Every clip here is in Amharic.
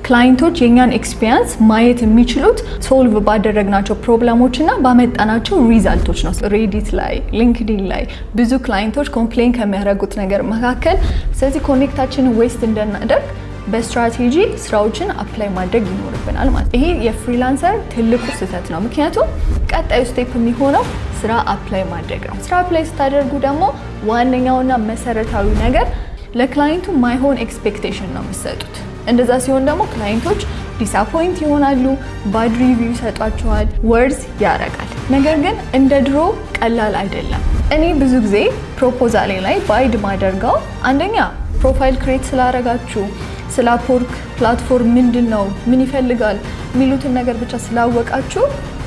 Client ኦች የኛን experience ማየት የሚችሉት solve ባደረግናቸው problem ኦች እና ባመጣናቸው result ኦች ነው። Reddit ላይ፣ LinkedIn ላይ ብዙ client ኦች complain ከሚያደርጉት ነገር መካከል፣ ስለዚህ connect ኣችንን waste እንዳናደርግ በስትራቴጂ ስራዎችን apply ማድረግ ይኖርብናል ማለት። ይሄ የ freelancer ትልቁ ስህተት ነው። ምክንያቱም ቀጣዩ step የሚሆነው ስራ apply ማድረግ ነው። ስራ apply ስታደርጉ ደግሞ ዋነኛውና መሰረታዊ ነገር ለ client ኡ ማይሆን expectation ነው የምትሰጡት። እንደዛ ሲሆን ደግሞ client ኦች disappoint ይሆናሉ፣ bad review ይሰጧችኋል፣ worth ያደርጋል። ነገር ግን እንደ ድሮ ቀላል አይደለም። እኔ ብዙ ጊዜ proposal ኤ ላይ ባይድ ማደርገው፣ አንደኛ profile create ስላረጋችሁ፣ ስለ Upwork platform ምንድን ነው፣ ምን ይፈልጋል የሚሉትን ነገር ብቻ ስላወቃችሁ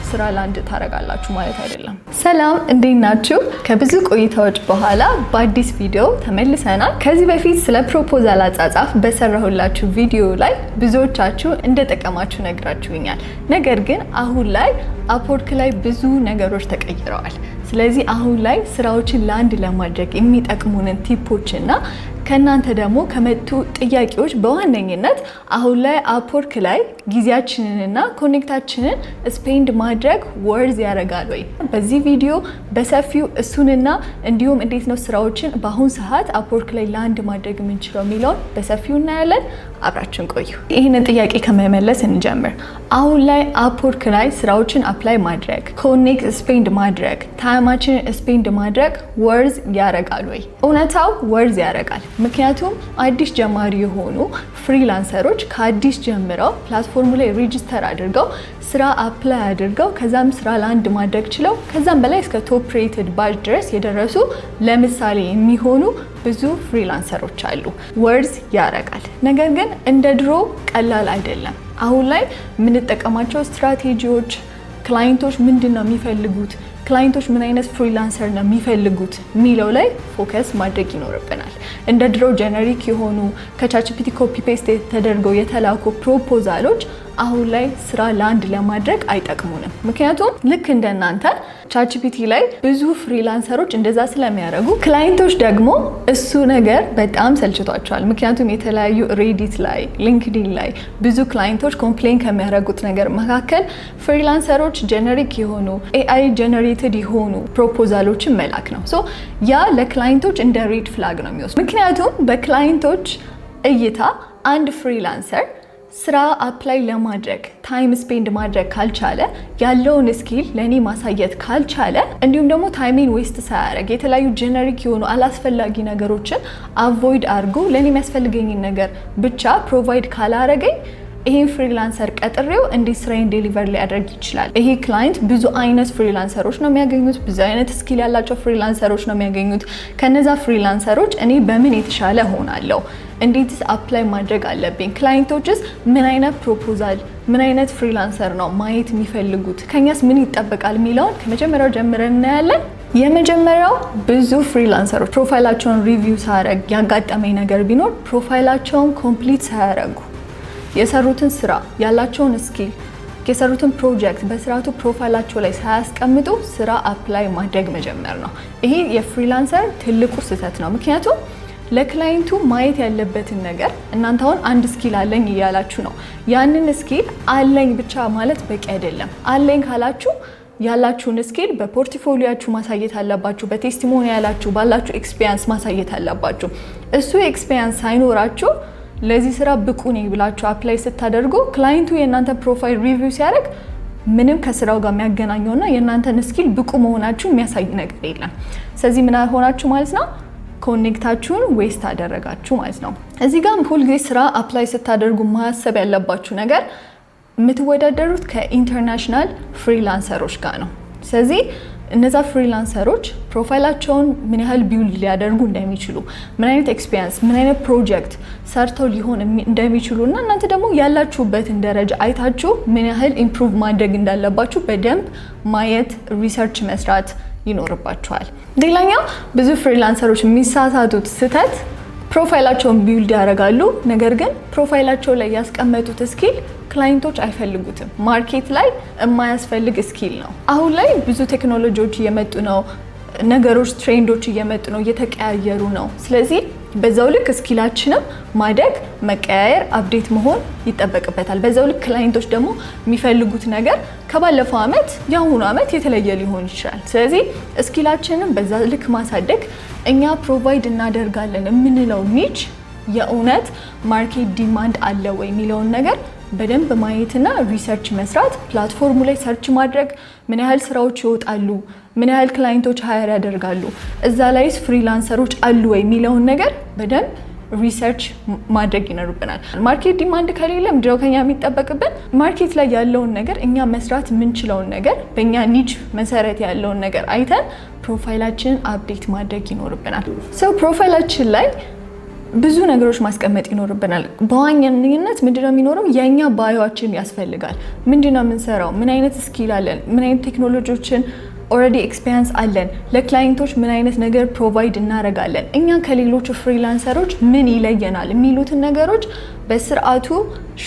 ስራ land ታደርጋላችሁ ማለት አይደለም። ሰላም፣ እንዴት ናችሁ? ከብዙ ቆይታዎች በኋላ በአዲስ ቪዲዮ ተመልሰናል። ከዚህ በፊት ስለ proposal አጻጻፍ በሰራሁላችሁ ቪዲዮ ላይ ብዙዎቻችሁ እንደጠቀማችሁ ነግራችሁኛል። ነገር ግን አሁን ላይ Upwork ላይ ብዙ ነገሮች ተቀይረዋል። ስለዚህ አሁን ላይ ስራዎችን land ለማድረግ የሚጠቅሙንን tip ኦች እና ከእናንተ ደግሞ ከመጡ ጥያቄዎች፣ በዋነኝነት አሁን ላይ Upwork ላይ ጊዜያችንንና connect ኣችንን spend ማድረግ worth ያደርጋል ወይ? በዚህ ቪዲዮ በሰፊው እሱንና እንዲሁም እንዴት ነው ስራዎችን በአሁን ሰዓት Upwork ላይ land ማድረግ የምንችለው የሚለውን በሰፊው እናያለን። አብራችሁን ቆዩ። ይህንን ጥያቄ ከመመለስ እንጀምር። አሁን ላይ Upwork ላይ ስራዎችን apply ማድረግ፣ connect spend ማድረግ፣ time ኣችንን spend ማድረግ worth ያደርጋል ወይ? እውነታው worth ያደርጋል። ምክንያቱም አዲስ ጀማሪ የሆኑ freelancer ኦች ከአዲስ ጀምረው platform ኡ ላይ register አድርገው፣ ስራ apply አድርገው፣ ከዛም ስራ land ማድረግ ችለው፣ ከዛም በላይ እስከ top rated badge ድረስ የደረሱ ለምሳሌ የሚሆኑ ብዙ freelancer ኦች አሉ። Worth ያደርጋል። ነገር ግን እንደ ድሮ ቀላል አይደለም። አሁን ላይ የምንጠቀማቸው strategy ዎች፣ client ኦች ምንድን ነው የሚፈልጉት፣ client ኦች ምን አይነት freelancer ነው የሚፈልጉት የሚለው ላይ focus ማድረግ ይኖርብናል። እንደ ድሮ generic የሆኑ ከ ChatGPT copy paste ተደርገው የተላኩ proposal ኦች አሁን ላይ ስራ land ለማድረግ አይጠቅሙንም። ምክንያቱም ልክ እንደናንተ ChatGPT ላይ ብዙ freelancer ኦች እንደዛ ስለሚያደርጉ client ኦች ደግሞ እሱ ነገር በጣም ሰልችቷቸዋል። ምክንያቱም የተለያዩ Reddit ላይ፣ LinkedIn ላይ ብዙ client ኦች complain ከሚያደርጉት ነገር መካከል freelancer ኦች generic የሆኑ፣ AI generated የሆኑ proposal ኦችን መላክ ነው። So ያ ለ client ኦች እንደ red flag ነው የሚወስዱ። ምክንያቱም በ client ኦች እይታ አንድ freelancer ስራ apply ለማድረግ time spend ማድረግ ካልቻለ፣ ያለውን skill ለእኔ ማሳየት ካልቻለ፣ እንዲሁም ደግሞ time ኤን waste ሳያደርግ፣ የተለያዩ generic የሆኑ አላስፈላጊ ነገሮችን avoid አድርጎ ለእኔ የሚያስፈልገኝን ነገር ብቻ provide ካላረገኝ ይሄን freelancer ቀጥሬው እንዴት ስራዬን deliver ሊያደርግ ይችላል? ይሄ client ብዙ አይነት freelancer ኦች ነው የሚያገኙት። ብዙ አይነት skill ያላቸው freelancer ኦች ነው የሚያገኙት። ከነዛ freelancer ኦች እኔ በምን የተሻለ ሆናለሁ? እንዴትስ apply ማድረግ አለብኝ? Client ኦችስ ምን አይነት proposal፣ ምን አይነት freelancer ነው ማየት የሚፈልጉት? ከኛስ ምን ይጠበቃል የሚለውን ከመጀመሪያው ጀምረን እናያለን። የመጀመሪያው፣ ብዙ freelancer ኦች profile ኣቸውን review ሳረግ ያጋጠመኝ ነገር ቢኖር profile ኣቸውን complete ሳያረጉ፣ የሰሩትን ስራ፣ ያላቸውን skill፣ የሰሩትን ፕሮጀክት በስርዓቱ profile ኣቸው ላይ ሳያስቀምጡ ስራ apply ማድረግ መጀመር ነው። ይሄ የ freelancer ትልቁ ስህተት ነው። ምክንያቱም ለ client ኡ ማየት ያለበትን ነገር፣ እናንተ አሁን አንድ skill አለኝ እያላችሁ ነው። ያንን skill አለኝ ብቻ ማለት በቂ አይደለም። አለኝ ካላችሁ ያላችሁን skill በ portfolio ኣችሁ ማሳየት አለባችሁ። በ testimonial ኣችሁ፣ ባላችሁ experience ማሳየት አለባችሁ። እሱ experience ሳይኖራችሁ ለዚህ ስራ ብቁ ነኝ ብላችሁ apply ስታደርጉ client ኡ የእናንተ profile review ሲያደርግ ምንም ከስራው ጋር የሚያገናኘውና የእናንተን skill ብቁ መሆናችሁ የሚያሳይ ነገር የለም። ስለዚህ ምን ሆናችሁ ማለት ነው? Connect ኣችሁን waste አደረጋችሁ ማለት ነው። እዚህ ጋር ሁልጊዜ ስራ apply ስታደርጉ ማሰብ ያለባችሁ ነገር የምትወዳደሩት ከ international freelancer ኦች ጋር ነው። ስለዚህ እነዛ freelancer ኦች profile ኣቸውን ምን ያህል build ሊያደርጉ እንደሚችሉ፣ ምን አይነት experience፣ ምን አይነት ፕሮጀክት ሰርተው ሊሆን እንደሚችሉ እና እናንተ ደግሞ ያላችሁበትን ደረጃ አይታችሁ ምን ያህል improve ማድረግ እንዳለባችሁ በደንብ ማየት፣ research መስራት ይኖርባችኋል። ሌላኛው ብዙ freelancer ኦች የሚሳሳቱት ስህተት profile ኣቸውን build ያደርጋሉ። ነገር ግን profile ኣቸው ላይ ያስቀመጡት skill client ኦች አይፈልጉትም። Market ላይ የማያስፈልግ skill ነው። አሁን ላይ ብዙ ቴክኖሎጂዎች እየመጡ ነው። ነገሮች፣ trend ኦች እየመጡ ነው፣ እየተቀያየሩ ነው። ስለዚህ በዛው ልክ skill ኣችንም ማደግ፣ መቀያየር፣ update መሆን ይጠበቅበታል። በዛው ልክ client ኦች ደግሞ የሚፈልጉት ነገር ከባለፈው አመት የአሁኑ አመት የተለየ ሊሆን ይችላል። ስለዚህ skill ኣችንን በዛ ልክ ማሳደግ፣ እኛ provide እናደርጋለን የምንለው niche የእውነት market demand አለ ወይ የሚለውን ነገር በደንብ ማየትና research መስራት፣ platform ኡ ላይ search ማድረግ፣ ምን ያህል ስራዎች ይወጣሉ፣ ምን ያህል client ኦች hire ያደርጋሉ፣ እዛ ላይስ freelancer ኦች አሉ ወይ የሚለውን ነገር በደንብ research ማድረግ ይኖርብናል። Market demand ከሌለ ምንድነው ከኛ የሚጠበቅብን? Market ላይ ያለውን ነገር፣ እኛ መስራት የምንችለውን ነገር፣ በእኛ niche መሰረት ያለውን ነገር አይተን profile ኣችንን update ማድረግ ይኖርብናል። So profile ኣችን ላይ ብዙ ነገሮች ማስቀመጥ ይኖርብናል። በዋነኝነት ምንድነው የሚኖረው? የእኛ bio ኣችን ያስፈልጋል። ምንድነው የምንሰራው? ምን አይነት skill አለን? ምን አይነት ቴክኖሎጂዎችን already experience አለን? ለ client ኦች ምን አይነት ነገር provide እናደርጋለን? እኛ ከሌሎቹ freelancer ኦች ምን ይለየናል? የሚሉትን ነገሮች በስርዓቱ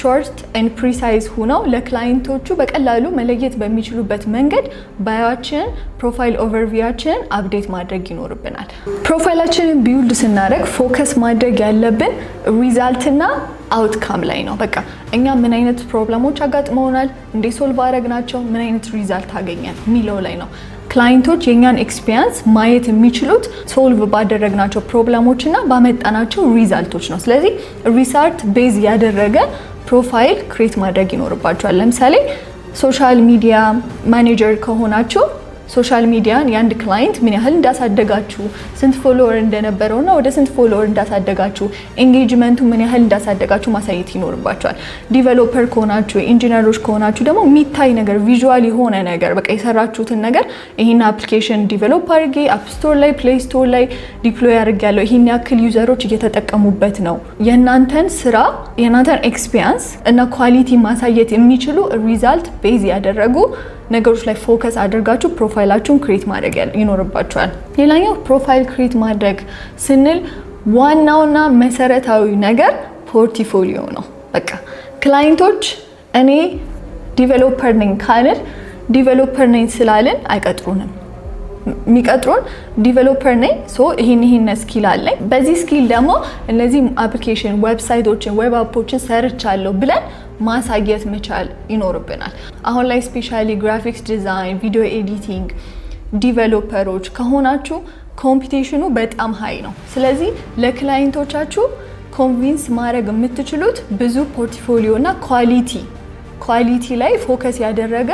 short and precise ሁነው ለ client ኦቹ በቀላሉ መለየት በሚችሉበት መንገድ bio ኣችንን፣ profile overview ኣችንን update ማድረግ ይኖርብናል። Profile ኣችንን build ስናደርግ focus ማድረግ ያለብን result ና outcome ላይ ነው። በቃ እኛ ምን አይነት problem ኦች አጋጥመውናል፣ እንዴት solve አደረግናቸው፣ ምን አይነት result አገኘን የሚለው ላይ ነው። Client ኦች የእኛን experience ማየት የሚችሉት solve ባደረግናቸው problem ኦች እና ባመጣናቸው result ኦች ነው። ስለዚህ result base ያደረገ profile create ማድረግ ይኖርባችኋል። ለምሳሌ social media manager ከሆናችሁ social media ን የአንድ client ምን ያህል እንዳሳደጋችሁ፣ ስንት follower እንደነበረው እና ወደ ስንት follower እንዳሳደጋችሁ፣ engagement ኡ ምን ያህል እንዳሳደጋችሁ ማሳየት ይኖርባችኋል። Developer ከሆናችሁ፣ ኢንጂነሮች ከሆናችሁ ደግሞ የሚታይ ነገር፣ visual የሆነ ነገር፣ በቃ የሰራችሁትን ነገር፣ ይህን application develop አድርጌ App Store ላይ፣ Play Store ላይ deploy አድርጌያለሁ፣ ይህን ያክል user ኦች እየተጠቀሙበት ነው። የእናንተን ስራ፣ የእናንተን experience እና quality ማሳየት የሚችሉ result base ያደረጉ ነገሮች ላይ focus አድርጋችሁ profile ኣችሁን create ማድረግ ይኖርባችኋል። ሌላኛው profile create ማድረግ ስንል ዋናውና መሰረታዊ ነገር portfolio ነው። በቃ client ኦች እኔ developer ነኝ ካልን፣ developer ነኝ ስላልን አይቀጥሩንም። የሚቀጥሩን developer ነኝ፣ so ይሄን ይሄን skill አለኝ፣ በዚህ skill ደግሞ እነዚህ application፣ website ኦችን፣ web app ኦችን ሰርቻለሁ ብለን ማሳየት መቻል ይኖርብናል። አሁን ላይ especially graphics design፣ video editing፣ developer ኦች ከሆናችሁ competition ኑ በጣም high ነው። ስለዚህ ለ client ኦቻችሁ convince ማድረግ የምትችሉት ብዙ portfolio እና quality ላይ focus ያደረገ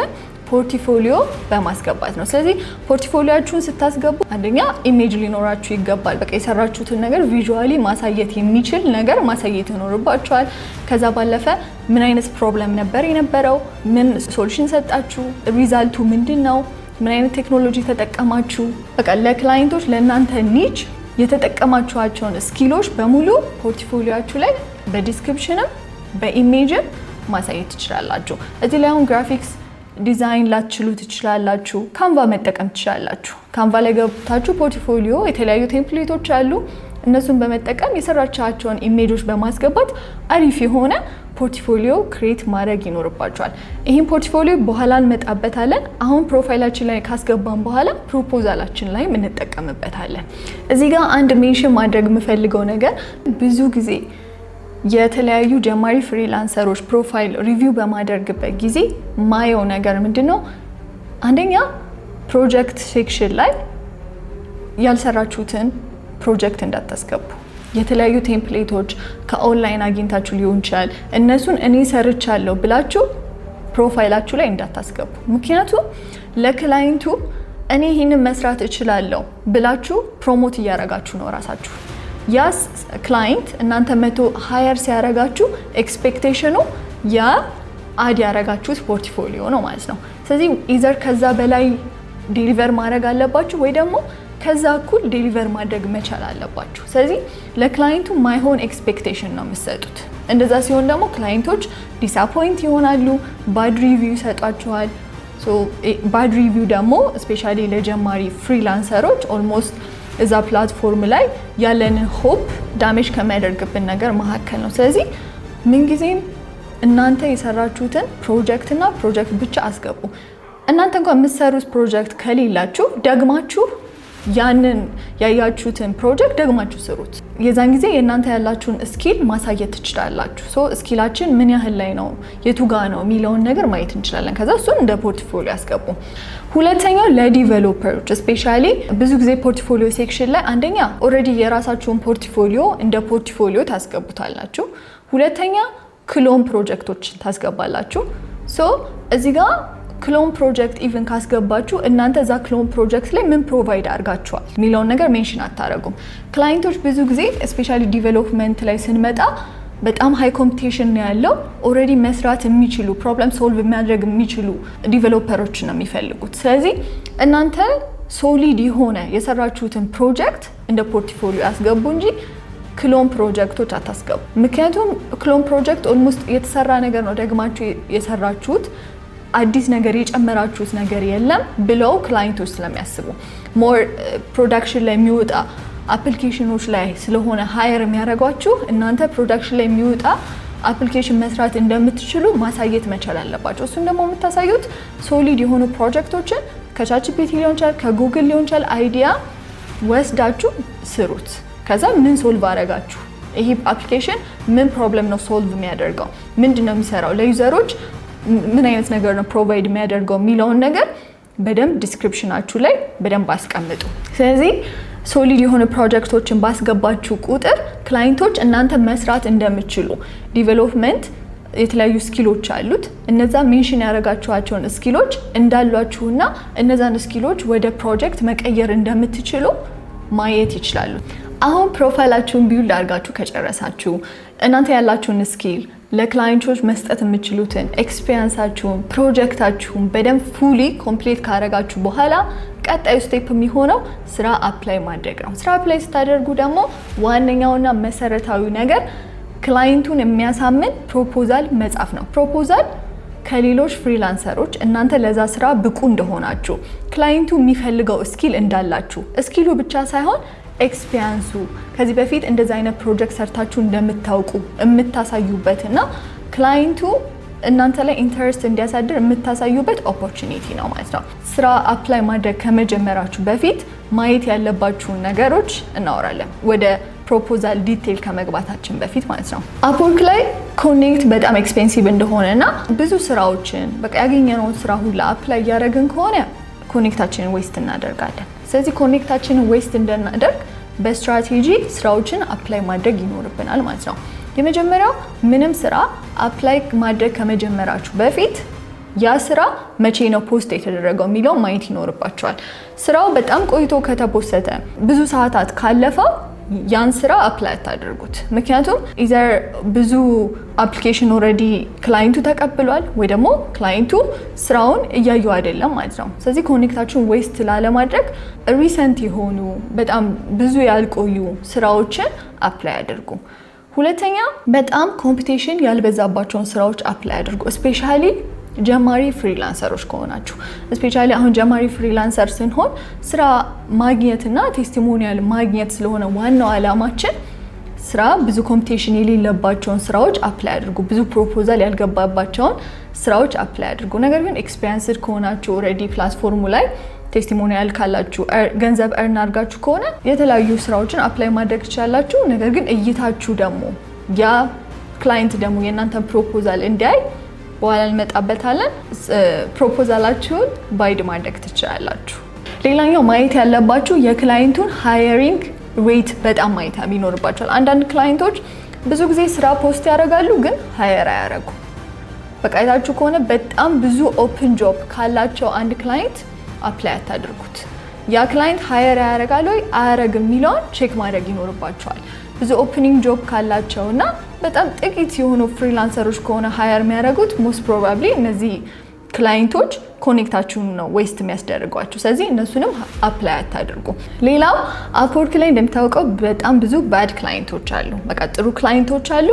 portfolio በማስገባት ነው። ስለዚህ portfolio ኣችሁን ስታስገቡ አንደኛ image ሊኖራችሁ ይገባል። በቃ የሰራችሁትን ነገር visually ማሳየት የሚችል ነገር ማሳየት ይኖርባችኋል። ከዛ ባለፈ ምን አይነት problem ነበር የነበረው፣ ምን solution ሰጣችሁ፣ result ኡ ምንድን ነው፣ ምን አይነት ቴክኖሎጂ ተጠቀማችሁ፣ በቃ ለ client ኦች ለእናንተ niche የተጠቀማችኋቸውን skill ኦች በሙሉ portfolio ኣችሁ ላይ በ description ም በ image ም ማሳየት ትችላላችሁ። እዚህ ላይ አሁን graphics design ላትችሉ ትችላላችሁ። Canva መጠቀም ትችላላችሁ። Canva ላይ ገብታችሁ portfolio የተለያዩ template ኦች አሉ። እነሱን በመጠቀም የሰራችኋቸውን image ኦች በማስገባት አሪፍ የሆነ portfolio create ማድረግ ይኖርባችኋል። ይህን portfolio በኋላ እንመጣበታለን። አሁን profile ኣችን ላይ ካስገባን በኋላ proposal ኣችን ላይ እንጠቀምበታለን። እዚህ ጋር አንድ mention ማድረግ የምፈልገው ነገር፣ ብዙ ጊዜ የተለያዩ ጀማሪ freelancer ኦች profile review በማደርግበት ጊዜ ማየው ነገር ምንድን ነው? አንደኛ project section ላይ ያልሰራችሁትን ፕሮጀክት እንዳታስገቡ። የተለያዩ template ኦች ከ online አግኝታችሁ ሊሆን ይችላል። እነሱን እኔ ሰርቻለሁ ብላችሁ profile ኣችሁ ላይ እንዳታስገቡ። ምክንያቱም ለ client ኡ እኔ ይህንን መስራት እችላለሁ ብላችሁ promote እያደረጋችሁ ነው ራሳችሁ። ያ client እናንተ መቶ hire ሲያደርጋችሁ expectation ኑ ያ add ያደረጋችሁት portfolio ነው ማለት ነው። ስለዚህ either ከዛ በላይ deliver ማድረግ አለባችሁ ወይ ደግሞ ከዛ እኩል deliver ማድረግ መቻል አለባችሁ። ስለዚህ ለ client ኡ ማይሆን expectation ነው የምትሰጡት። እንደዛ ሲሆን ደግሞ client ኦች disappoint ይሆናሉ፣ bad review ይሰጧችኋል። Bad review ደግሞ especially ለጀማሪ freelancer ኦች almost እዛ platform ላይ ያለንን hope damage ከሚያደርግብን ነገር መካከል ነው። ስለዚህ ምንጊዜም እናንተ የሰራችሁትን ፕሮጀክት እና ፕሮጀክት ብቻ አስገቡ። እናንተ እንኳን የምትሰሩት ፕሮጀክት ከሌላችሁ ደግማችሁ ያንን ያያችሁትን ፕሮጀክት ደግማችሁ ስሩት። የዛን ጊዜ የእናንተ ያላችሁን skill ማሳየት ትችላላችሁ። So skill ኣችን ምን ያህል ላይ ነው፣ የቱ ጋ ነው የሚለውን ነገር ማየት እንችላለን። ከዛ እሱን እንደ portfolio ያስገቡ። ሁለተኛው ለ developer ኦች especially ብዙ ጊዜ portfolio section ላይ አንደኛ already የራሳችሁን portfolio እንደ portfolio ታስገቡታላችሁ። ሁለተኛ clone ፕሮጀክቶች ታስገባላችሁ። So እዚህ ጋር clone project even ካስገባችሁ እናንተ እዛ clone project ላይ ምን provide አድርጋችኋል የሚለውን ነገር mention አታደርጉም። Client ኦች ብዙ ጊዜ especially development ላይ ስንመጣ በጣም high competition ነው ያለው። Already መስራት የሚችሉ፣ problem solve የሚያደርግ የሚችሉ developer ኦች ነው የሚፈልጉት። ስለዚህ እናንተ solid የሆነ የሰራችሁትን ፕሮጀክት እንደ portfolio ያስገቡ እንጂ clone ፕሮጀክቶች አታስገቡ። ምክንያቱም clone project almost የተሰራ ነገር ነው፣ ደግማችሁ የሰራችሁት፣ አዲስ ነገር የጨመራችሁት ነገር የለም ብለው client ኦች ስለሚያስቡ፣ more production ላይ የሚወጣ application ኖች ላይ ስለሆነ hire የሚያደርጓችሁ፣ እናንተ production ላይ የሚወጣ application መስራት እንደምትችሉ ማሳየት መቻል አለባቸው። እሱን ደግሞ የምታሳዩት solid የሆኑ ፕሮጀክቶችን ከ ChatGPT ሊሆን ይችላል፣ ከጉግል ሊሆን ይችላል፣ idea ወስዳችሁ ስሩት። ከዛ ምን solve አረጋችሁ? ይሄ application ምን problem ነው solve የሚያደርገው? ምንድን ነው የሚሰራው? ለ user ኦች ምን አይነት ነገር ነው provide የሚያደርገው የሚለውን ነገር በደንብ description ኣችሁ ላይ በደንብ አስቀምጡ። ስለዚህ solid የሆኑ ፕሮጀክቶችን ባስገባችሁ ቁጥር client ኦች እናንተ መስራት እንደምትችሉ፣ development የተለያዩ skill ኦች አሉት። እነዛ mention ያደረጋችኋቸውን skill ኦች እንዳሏችሁና እነዛን skill ኦች ወደ ፕሮጀክት መቀየር እንደምትችሉ ማየት ይችላሉ። አሁን profile ኣችሁን build አድርጋችሁ ከጨረሳችሁ፣ እናንተ ያላችሁን skill፣ ለ client ኦች መስጠት የምትችሉትን experience ኣችሁን፣ ፕሮጀክታችሁን በደንብ fully complete ካረጋችሁ በኋላ ቀጣዩ step የሚሆነው ስራ apply ማድረግ ነው። ስራ apply ስታደርጉ ደግሞ ዋነኛውና መሰረታዊ ነገር client ኡን የሚያሳምን proposal መጻፍ ነው። Proposal ከሌሎች freelancer ኦች እናንተ ለዛ ስራ ብቁ እንደሆናችሁ፣ client ኡ የሚፈልገው skill እንዳላችሁ፣ skill ኡ ብቻ ሳይሆን experience ኡ፣ ከዚህ በፊት እንደዚ አይነት ፕሮጀክት ሰርታችሁ እንደምታውቁ የምታሳዩበት እና client ኡ እናንተ ላይ interest እንዲያሳድር የምታሳዩበት opportunity ነው ማለት ነው። ስራ apply ማድረግ ከመጀመራችሁ በፊት ማየት ያለባችሁን ነገሮች እናወራለን፣ ወደ proposal detail ከመግባታችን በፊት ማለት ነው። Upwork ላይ connect በጣም expensive እንደሆነ እና ብዙ ስራዎችን በቃ ያገኘነውን ስራ ሁላ apply እያደረግን ከሆነ connect ኣችንን waste እናደርጋለን። ስለዚህ connect ኣችንን waste እንዳናደርግ በስትራቴጂ ስራዎችን apply ማድረግ ይኖርብናል ማለት ነው። የመጀመሪያው ምንም ስራ apply ማድረግ ከመጀመራችሁ በፊት ያ ስራ መቼ ነው post የተደረገው የሚለው ማየት ይኖርባችኋል። ስራው በጣም ቆይቶ ከተፖሰተ፣ ብዙ ሰዓታት ካለፈው ያን ስራ apply አታድርጉት። ምክንያቱም either ብዙ application already client ኡ ተቀብሏል ወይ ደግሞ client ኡ ስራውን እያየው አይደለም ማለት ነው። ስለዚህ connect ኣችሁን waste ላለማድረግ recent የሆኑ፣ በጣም ብዙ ያልቆዩ ስራዎችን apply አድርጉ። ሁለተኛ በጣም competition ያልበዛባቸውን ስራዎች apply አድርጉ። Especially ጀማሪ freelancer ኦች ከሆናችሁ፣ especially አሁን ጀማሪ freelancer ስንሆን ስራ ማግኘትና testimonial ማግኘት ስለሆነ ዋናው ዓላማችን፣ ስራ ብዙ competition የሌለባቸውን ስራዎች apply አድርጉ። ብዙ proposal ያልገባባቸውን ስራዎች apply አድርጉ። ነገር ግን experienced ከሆናችሁ፣ already platform ኡ ላይ testimonial ካላችሁ፣ ገንዘብ earn አድርጋችሁ ከሆነ የተለያዩ ስራዎችን apply ማድረግ ትችላላችሁ። ነገር ግን እይታችሁ ደግሞ ያ client ደግሞ የእናንተን proposal እንዲያይ፣ በኋላ እንመጣበታለን፣ proposal ኣችሁን build ማድረግ ትችላላችሁ። ሌላኛው ማየት ያለባችሁ የ client ኡን hiring rate በጣም ማየት ይኖርባችኋል። አንዳንድ client ኦች ብዙ ጊዜ ስራ post ያደርጋሉ፣ ግን hire አያደርጉም። በቃ አይታችሁ ከሆነ በጣም ብዙ open job ካላቸው አንድ client apply አታድርጉት። ያ client hire ያደርጋል ወይ አያረግም የሚለውን check ማድረግ ይኖርባችኋል። ብዙ opening job ካላቸው እና በጣም ጥቂት የሆኑ freelancer ኦች ከሆነ hire የሚያደርጉት፣ most probably እነዚህ client ኦች connect ኣችሁን ነው waste የሚያስደርጓችሁ። ስለዚህ እነሱንም apply አታድርጉ። ሌላው Upwork ላይ እንደሚታወቀው በጣም ብዙ bad client ኦች አሉ። በቃ ጥሩ client ኦች አሉ፣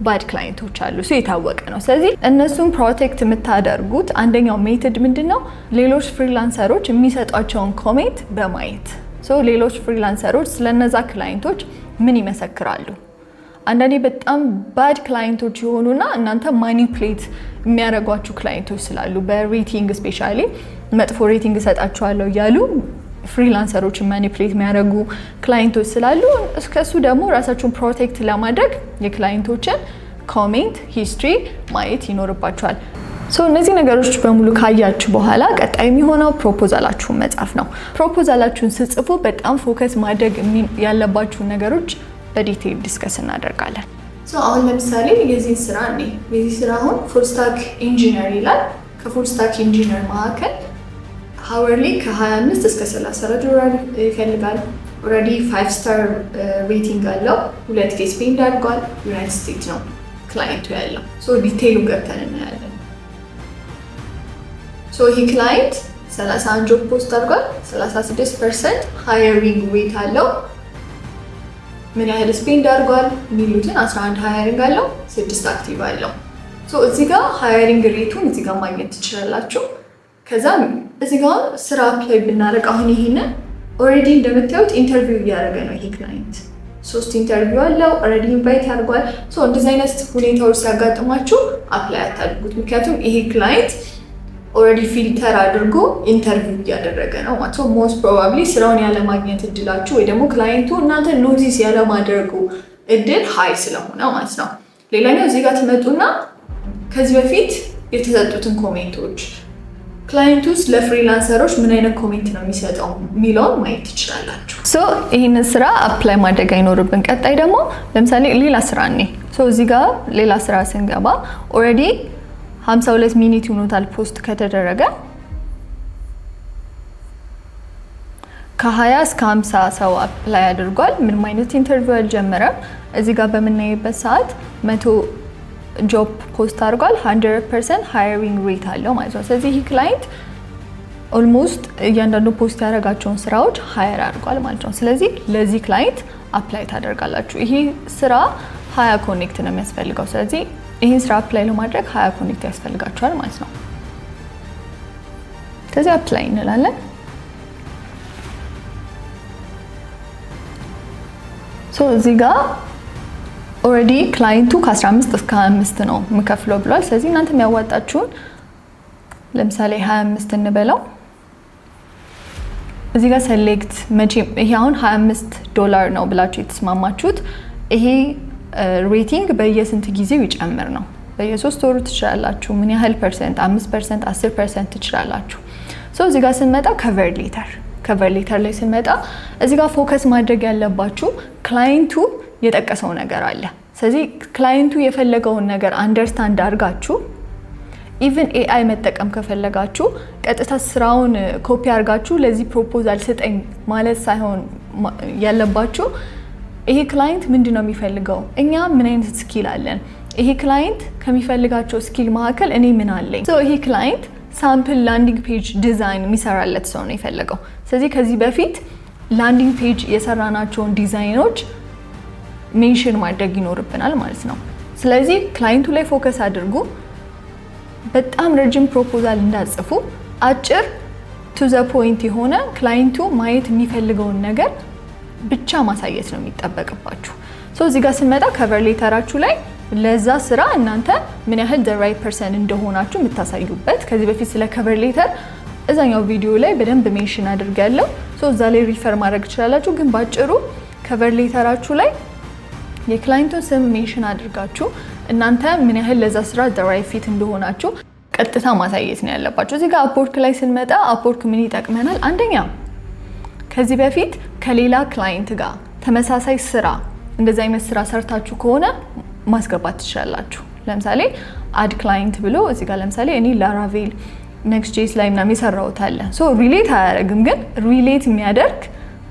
bad client ኦች አሉ። እሱ የታወቀ ነው። ስለዚህ እነሱን protect የምታደርጉት አንደኛው method ምንድን ነው? ሌሎች freelancer ኦች የሚሰጧቸውን comment በማየት። ሌሎች freelancer ኦች ስለነዛ client ኦች ምን ይመሰክራሉ? አንዳንዴ በጣም bad client ኦች የሆኑና እናንተ manipulate የሚያደርጓችሁ client ኦች ስላሉ፣ በ rating especially መጥፎ rating እሰጣችኋለሁ እያሉ Freelancer ኦችን manipulate የሚያደርጉ client ኦች ስላሉ ከሱ ደግሞ ራሳችሁን protect ለማድረግ የ client ኦችን comment history ማየት ይኖርባችኋል። So እነዚህ ነገሮች በሙሉ ካያችሁ በኋላ ቀጣይ የሚሆነው proposal ኣችሁን መጻፍ ነው። Proposal ኣችሁን ስትጽፉ በጣም focus ማድረግ ያለባችሁን ነገሮች በ detail discuss እናደርጋለን። So አሁን ለምሳሌ የዚህ ስራ እኔ የዚህ ስራ አሁን full stack engineer ይላል። ከ full stack engineer መካከል hourly ከ25 እስከ 34 ዶላር ይፈልጋል። Already 5 star rating አለው። 2K spend አድርጓል። United States ነው client ኡ ያለው። So detail ኡ ገብተን እናያለን። So ይህ client 31 job post አድርጓል። 36% hiring rate አለው። ምን ያህል spend አድርጓል የሚሉትን 11 hiring አለው፣ 6 active አለው። So እዚህ ጋር hiring rate ኡን እዚህ ጋር ማግኘት ትችላላችሁ። ከዛ እዚህ ጋር ስራ apply ብናደርግ አሁን ይሄንን already እንደምታዩት interview እያደረገ ነው ይሄ client። 3 interview አለው፣ already invite አድርጓል። So እንደዚህ አይነት ሁኔታዎች ሲያጋጥሟችሁ apply አታድርጉት። ምክንያቱም ይሄ client already filter አድርጎ interview እያደረገ ነው ማለት ነው። Most probably ስራውን ያለማግኘት እድላችሁ ወይ ደግሞ client ኡ እናንተ notice ያለማድረጉ እድል high ስለሆነ ማለት ነው። ሌላኛው እዚህ ጋር ትመጡና ከዚህ በፊት የተሰጡትን comment ኦች፣ client ኡስ ለ freelancer ኦች ምን አይነት comment ነው የሚሰጠው የሚለውን ማየት ትችላላችሁ። So ይህንን ስራ apply ማድረግ አይኖርብን። ቀጣይ ደግሞ ለምሳሌ ሌላ ስራ እኔ so እዚህ ጋር ሌላ ስራ ስንገባ already 52 minute ይሆኖታል post ከተደረገ። ከ20 እስከ 50 ሰው apply አድርጓል። ምንም አይነት interview አልጀመረም። እዚህ ጋር በምናይበት ሰዓት 100 job post አድርጓል። 100% hiring rate አለው ማለት ነው። ስለዚህ ይህ client almost እያንዳንዱ post ያደረጋቸውን ስራዎች hire አድርጓል ማለት ነው። ስለዚህ ለዚህ client apply ታደርጋላችሁ። ይሄ ስራ 20 connect ነው የሚያስፈልገው። ስለዚህ ይህን ስራ apply ለማድረግ 20 connect ያስፈልጋችኋል ማለት ነው። ከዚህ apply እንላለን። So እዚህ ጋር already client ኡ ከ15 እስከ 25 ነው የምከፍለው ብሏል። ስለዚህ እናንተ የሚያዋጣችሁን ለምሳሌ 25 እንበለው። እዚህ ጋር select መቼ ይሄ አሁን 25 ዶላር ነው ብላችሁ የተስማማችሁት ይሄ rating በየስንት ጊዜው ይጨምር ነው። በየሶስት ወሩ ትችላላችሁ። ምን ያህል percent፣ 5%፣ 10% ትችላላችሁ። So እዚህ ጋር ስንመጣ cover letter ላይ ስንመጣ እዚህ ጋር focus ማድረግ ያለባችሁ client ኡ የጠቀሰው ነገር አለ። ስለዚህ client ኡ የፈለገውን ነገር understand አድርጋችሁ even AI መጠቀም ከፈለጋችሁ ቀጥታ ስራውን ኮፒ አድርጋችሁ ለዚህ proposal ስጠኝ ማለት ሳይሆን ያለባችሁ ይሄ client ምንድን ነው የሚፈልገው፣ እኛ ምን አይነት skill አለን፣ ይሄ client ከሚፈልጋቸው skill መካከል እኔ ምን አለኝ። ይሄ client sample landing page design የሚሰራለት ሰው ነው የፈለገው። ስለዚህ ከዚህ በፊት landing page የሰራናቸውን design ኦች mention ማድረግ ይኖርብናል ማለት ነው። ስለዚህ client ኡ ላይ focus አድርጉ። በጣም ረጅም proposal እንዳትጽፉ፣ አጭር to the point የሆነ client ኡ ማየት የሚፈልገውን ነገር ብቻ ማሳየት ነው የሚጠበቅባችሁ። So እዚህ ጋር ስንመጣ cover letter ኣችሁ ላይ ለዛ ስራ እናንተ ምን ያህል the right person እንደሆናችሁ የምታሳዩበት፣ ከዚህ በፊት ስለ cover letter እዛኛው ቪዲዮ ላይ በደንብ mention አድርጌያለሁ። So እዛ ላይ refer ማድረግ ትችላላችሁ። ግን ባጭሩ cover letter ኣችሁ ላይ የ client ኡን ስም mention አድርጋችሁ እናንተ ምን ያህል ለዛ ስራ the right fit እንደሆናችሁ ቀጥታ ማሳየት ነው ያለባችሁ። እዚህ ጋር Upwork ላይ ስንመጣ Upwork ምን ይጠቅመናል? አንደኛ ከዚህ በፊት ከሌላ client ጋር ተመሳሳይ ስራ እንደዚህ አይነት ስራ ሰርታችሁ ከሆነ ማስገባት ትችላላችሁ። ለምሳሌ add client ብሎ እዚህ ጋር ለምሳሌ እኔ Laravel፣ Next.js ላይ ምናምን የሰራሁት አለ። So relate አያደርግም፣ ግን relate የሚያደርግ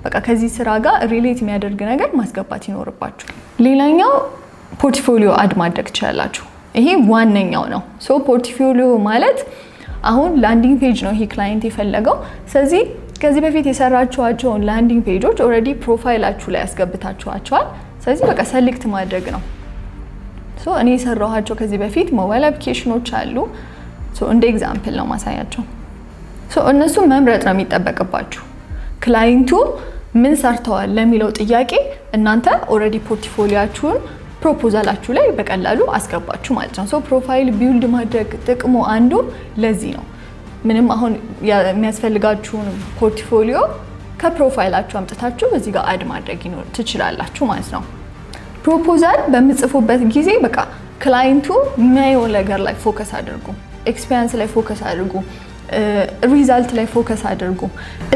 በቃ ከዚህ ስራ ጋር relate የሚያደርግ ነገር ማስገባት ይኖርባችሁ። ሌላኛው portfolio add ማድረግ ትችላላችሁ። ይሄ ዋነኛው ነው። So portfolio ማለት አሁን landing page ነው ይሄ client የፈለገው። ስለዚህ ከዚህ በፊት የሰራችኋቸውን landing page ኦች already profile ኣችሁ ላይ ያስገብታችኋቸዋል። ስለዚህ በቃ select ማድረግ ነው። So እኔ የሰራኋቸው ከዚህ በፊት mobile application ኦች አሉ። So እንደ example ነው ማሳያቸው። So እነሱ መምረጥ ነው የሚጠበቅባችሁ። Client ኡ ምን ሰርተዋል ለሚለው ጥያቄ እናንተ already portfolio ኣችሁን proposal ኣችሁ ላይ በቀላሉ አስገባችሁ ማለት ነው። So profile build ማድረግ ጥቅሙ አንዱ ለዚህ ነው። ምንም አሁን የሚያስፈልጋችሁን portfolio ከ profile ኣችሁ አምጥታችሁ እዚህ ጋር add ማድረግ ትችላላችሁ ማለት ነው። Proposal በምትጽፉበት ጊዜ በቃ client ኡ የሚያየው ነገር ላይ focus አድርጉ። Experience ላይ focus አድርጉ። Result ላይ focus አድርጉ።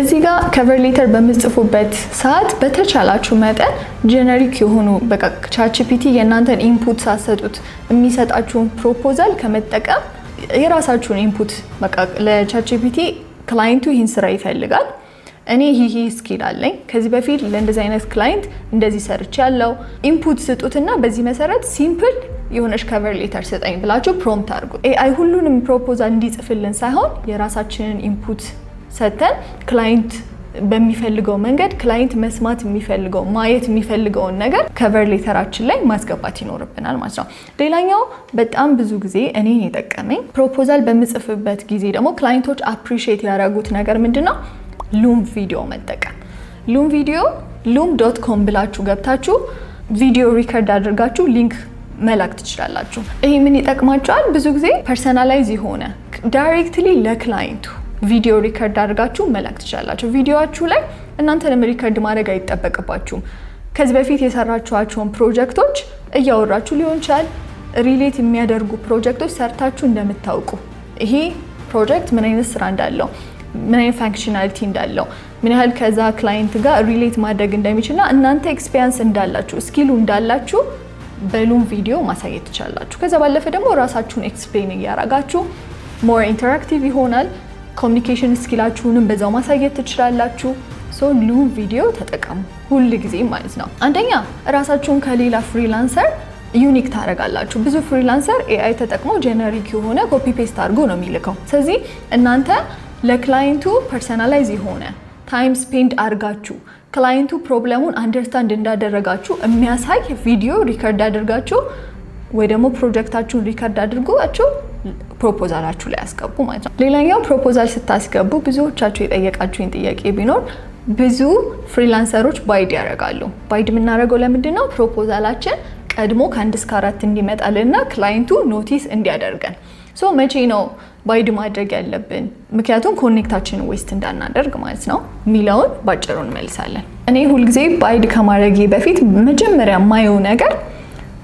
እዚህ ጋር cover letter በምትጽፉበት ሰዓት በተቻላችሁ መጠን generic የሆኑ፣ በቃ ChatGPT የእናንተን input ሳትሰጡት የሚሰጣችሁን proposal ከመጠቀም የራሳችሁን input፣ በቃ ለ ChatGPT client ኡ ይህን ስራ ይፈልጋል፣ እኔ ይህ skill አለኝ፣ ከዚህ በፊት ለእንደዚህ አይነት client እንደዚህ ሰርቻለሁ፣ input ስጡትና በዚህ መሰረት simple የሆነች cover letter ስጠኝ ብላችሁ prompt አድርጉ። AI ሁሉንም proposal እንዲጽፍልን ሳይሆን የራሳችንን input ሰጥተን client በሚፈልገው መንገድ፣ client መስማት የሚፈልገው፣ ማየት የሚፈልገውን ነገር cover letter ኣችን ላይ ማስገባት ይኖርብናል ማለት ነው። ሌላኛው በጣም ብዙ ጊዜ እኔን የጠቀመኝ፣ proposal በምጽፍበት ጊዜ ደግሞ client ኦች appreciate ያደረጉት ነገር ምንድን ነው? Loom video መጠቀም። Loom video፣ loom.com ብላችሁ ገብታችሁ ቪዲዮ record አድርጋችሁ link መላክ ትችላላችሁ። ይሄ ምን ይጠቅማችኋል? ብዙ ጊዜ personalize የሆነ directly ለ client ኡ ቪዲዮ record አድርጋችሁ መላክ ትችላላችሁ። ቪዲዮአችሁ ላይ እናንተንም record ማድረግ አይጠበቅባችሁም። ከዚህ በፊት የሰራችኋቸውን ፕሮጀክቶች እያወራችሁ ሊሆን ይችላል። Relate የሚያደርጉ ፕሮጀክቶች ሰርታችሁ እንደምታውቁ፣ ይሄ ፕሮጀክት ምን አይነት ስራ እንዳለው፣ ምን አይነት functionality እንዳለው፣ ምን ያህል ከዛ client ጋር relate ማድረግ እንደሚችልና እናንተ experience እንዳላችሁ፣ skill ኡ እንዳላችሁ በ Loom video ማሳየት ትችላላችሁ። ከዛ ባለፈ ደግሞ ራሳችሁን explain እያረጋችሁ more interactive ይሆናል። Communication skill ኣችሁንም በዛው ማሳየት ትችላላችሁ። So Loom video ተጠቀሙ ሁል ጊዜ ማለት ነው። አንደኛ ራሳችሁን ከሌላ freelancer unique ታደርጋላችሁ። ብዙ freelancer AI ተጠቅሞ generic የሆነ copy paste አድርጎ ነው የሚልከው። ስለዚህ እናንተ ለ client ኡ personalize የሆነ time spend አድርጋችሁ client ኡ problem ኡን understand እንዳደረጋችሁ የሚያሳይ ቪዲዮ record አድርጋችሁ ወይ ደግሞ ፕሮጀክታችሁን record አድርጋችሁ proposal ኣችሁ ላይ አስገቡ ማለት ነው። ሌላኛው proposal ስታስገቡ ብዙዎቻችሁ የጠየቃችሁኝ ጥያቄ ቢኖር ብዙ freelancer ኦች bid ያደርጋሉ። Bid የምናደርገው ለምንድን ነው? Proposal ኣችን ቀድሞ ከ1 እስከ 4 እንዲመጣልንና client ኡ notice እንዲያደርገን። So መቼ ነው bid ማድረግ ያለብን? ምክንያቱም connect ኣችንን waste እንዳናደርግ ማለት ነው የሚለውን ባጭሩ እንመልሳለን። እኔ ሁልጊዜ bid ከማድረጌ በፊት መጀመሪያ የማየው ነገር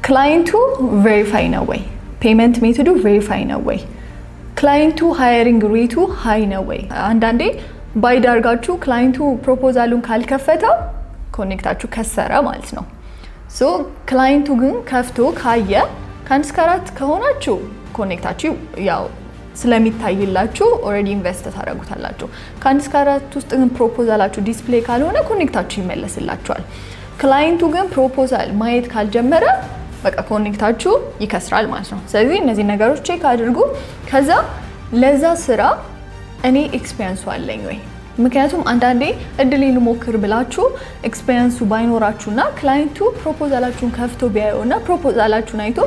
client ኡ verify ነው ወይ፣ payment method ኡ verify ነው ወይ፣ client ኡ hiring rate ኡ high ነው ወይ። አንዳንዴ bid አድርጋችሁ client ኡ proposal ኡን ካልከፈተው connect ኣችሁ ከሰረ ማለት ነው። So client ኡ ግን ከፍቶ ካየ ከ1 እስከ 4 ከሆናችሁ connect ኣችሁ ያው ስለሚታይላችሁ already invest ታደርጉታላችሁ። ከ1 እስከ 4 ውስጥ ግን proposal ኣችሁ display ካልሆነ connect ኣችሁ ይመለስላችኋል። Client ኡ ግን proposal ማየት ካልጀመረ በቃ connect ኣችሁ ይከስራል ማለት ነው። ስለዚህ እነዚህ ነገሮች check አድርጉ። ከዛ ለዛ ስራ እኔ experience ኡ አለኝ ወይ? ምክንያቱም አንዳንዴ እድሌን ልሞክር ብላችሁ experience ኡ ባይኖራችሁና client ኡ proposal ኣችሁን ከፍቶ ቢያየውና proposal ኣችሁን አይቶ፣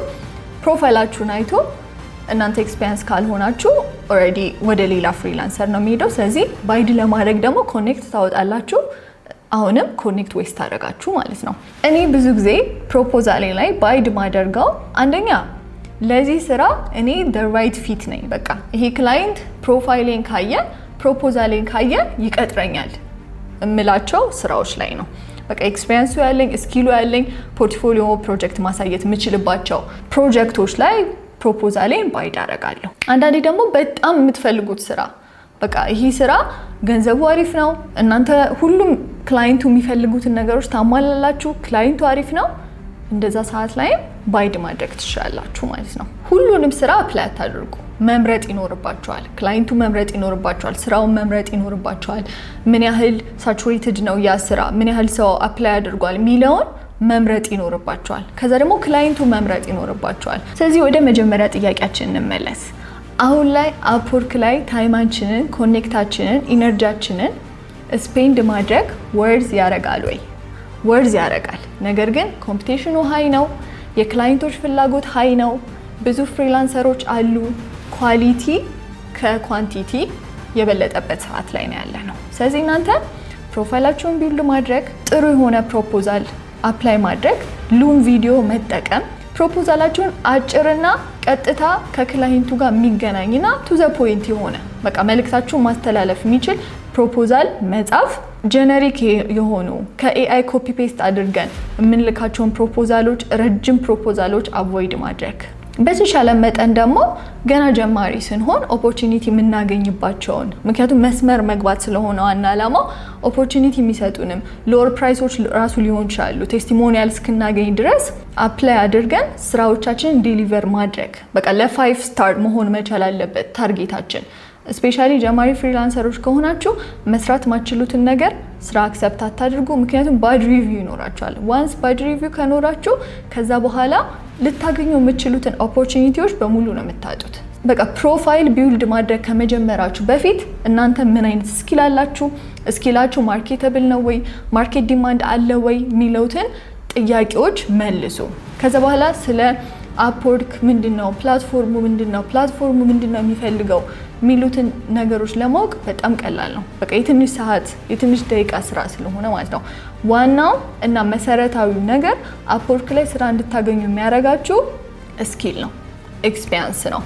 profile ኣችሁን አይቶ እናንተ experience ካልሆናችሁ already ወደ ሌላ freelancer ነው የሚሄደው። ስለዚህ bid ለማድረግ ደግሞ connect ታወጣላችሁ። አሁንም connect waste ታደርጋችሁ ማለት ነው። እኔ ብዙ ጊዜ proposal ኤ ላይ bid ማደርገው አንደኛ ለዚህ ስራ እኔ the right fit ነኝ። በቃ ይሄ client profile ኤን ካየ፣ proposal ኤን ካየ ይቀጥረኛል እምላቸው ስራዎች ላይ ነው። በቃ experience ኡ ያለኝ፣ skill ኡ ያለኝ፣ portfolio project ማሳየት የምችልባቸው ፕሮጀክቶች ላይ proposal ኤን bid አደርጋለሁ። አንዳንዴ ደግሞ በጣም የምትፈልጉት ስራ፣ በቃ ይሄ ስራ ገንዘቡ አሪፍ ነው፣ እናንተ ሁሉም client ኡ የሚፈልጉትን ነገሮች ታሟላላችሁ፣ client ኡ አሪፍ ነው። እንደዛ ሰዓት ላይም bid ማድረግ ትችላላችሁ ማለት ነው። ሁሉንም ስራ apply አታድርጉ። መምረጥ ይኖርባችኋል። Client ኡ መምረጥ ይኖርባችኋል። ስራውን መምረጥ ይኖርባችኋል። ምን ያህል saturated ነው ያ ስራ፣ ምን ያህል ሰው apply አድርጓል የሚለውን መምረጥ ይኖርባችኋል። ከዛ ደግሞ client ኡ መምረጥ ይኖርባችኋል። ስለዚህ ወደ መጀመሪያ ጥያቄያችን እንመለስ። አሁን ላይ Upwork ላይ time ኣችንን፣ connect ኣችንን፣ energy ያችንን spend ማድረግ worth ያደርጋል ወይ? Worth ያደርጋል። ነገር ግን competition ኑ high ነው። የ client ኦች ፍላጎት high ነው። ብዙ freelancer ኦች አሉ። Quality ከ quantity የበለጠበት ሰዓት ላይ ነው ያለነው። ስለዚህ እናንተ profile ኣችሁን build ማድረግ፣ ጥሩ የሆነ proposal apply ማድረግ፣ Loom video መጠቀም፣ proposal ኣችሁን አጭርና ቀጥታ ከ client ኡ ጋር የሚገናኝና to the point የሆነ፣ በቃ መልእክታችሁን ማስተላለፍ የሚችል proposal መጻፍ። Generic የሆኑ ከ AI copy paste አድርገን የምንልካቸውን proposal ኦች፣ ረጅም proposal ኦች avoid ማድረግ። በተሻለ መጠን ደግሞ ገና ጀማሪ ስንሆን opportunity የምናገኝባቸውን፣ ምክንያቱም መስመር መግባት ስለሆነ ዋና ዓላማው፣ opportunity የሚሰጡንም lower price ኦች ራሱ ሊሆን ይችላሉ። Testimonial እስክናገኝ ድረስ apply አድርገን ስራዎቻችንን deliver ማድረግ፣ በቃ ለ 5 star መሆን መቻል አለበት target ኣችን። Especially ጀማሪ freelancer ኦች ከሆናችሁ መስራት ማትችሉትን ነገር ስራ accept አታድርጉ። ምክንያቱም bad review ይኖራችኋል። Once bad review ከኖራችሁ ከዛ በኋላ ልታገኙ የምትችሉትን opportunity ዎች በሙሉ ነው የምታጡት። በቃ profile build ማድረግ ከመጀመራችሁ በፊት እናንተ ምን አይነት skill አላችሁ፣ skill ኣችሁ marketable ነው ወይ፣ market demand አለ ወይ የሚለውትን ጥያቄዎች መልሱ። ከዛ በኋላ ስለ Upwork ምንድን ነው፣ platform ኡ ምንድን ነው፣ platform ኡ ምንድን ነው የሚፈልገው የሚሉትን ነገሮች ለማወቅ በጣም ቀላል ነው። በቃ የትንሽ ሰዓት፣ የትንሽ ደቂቃ ስራ ስለሆነ ማለት ነው። ዋናው እና መሰረታዊው ነገር Upwork ላይ ስራ እንድታገኙ የሚያደርጋችሁ skill ነው፣ experience ነው፣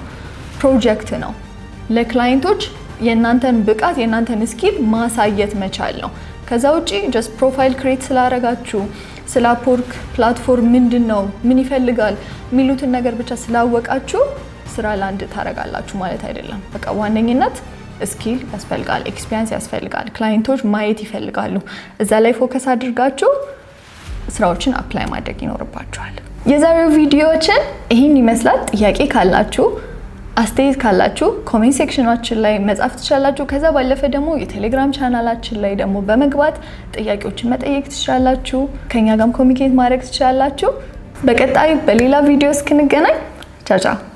ፕሮጀክት ነው። ለ client ኦች የእናንተን ብቃት፣ የእናንተን skill ማሳየት መቻል ነው። ከዛ ውጪ just profile create ስላረጋችሁ፣ ስለ Upwork platform ምንድን ነው፣ ምን ይፈልጋል የሚሉትን ነገር ብቻ ስላወቃችሁ ስራ land ታረጋላችሁ ማለት አይደለም። በቃ ዋነኝነት skill ያስፈልጋል፣ experience ያስፈልጋል። Client ኦች ማየት ይፈልጋሉ። እዛ ላይ focus አድርጋችሁ ስራዎችን apply ማድረግ ይኖርባችኋል። የዛሬው ቪዲዮአችን ይህን ይመስላል። ጥያቄ ካላችሁ፣ አስተያየት ካላችሁ comment section ኣችን ላይ መጻፍ ትችላላችሁ። ከዛ ባለፈ ደግሞ የቴሌግራም ቻናላችን ላይ ደግሞ በመግባት ጥያቄዎችን መጠየቅ ትችላላችሁ። ከኛ ጋርም communicate ማድረግ ትችላላችሁ። በቀጣይ በሌላ ቪዲዮ እስክንገናኝ ቻው ቻው።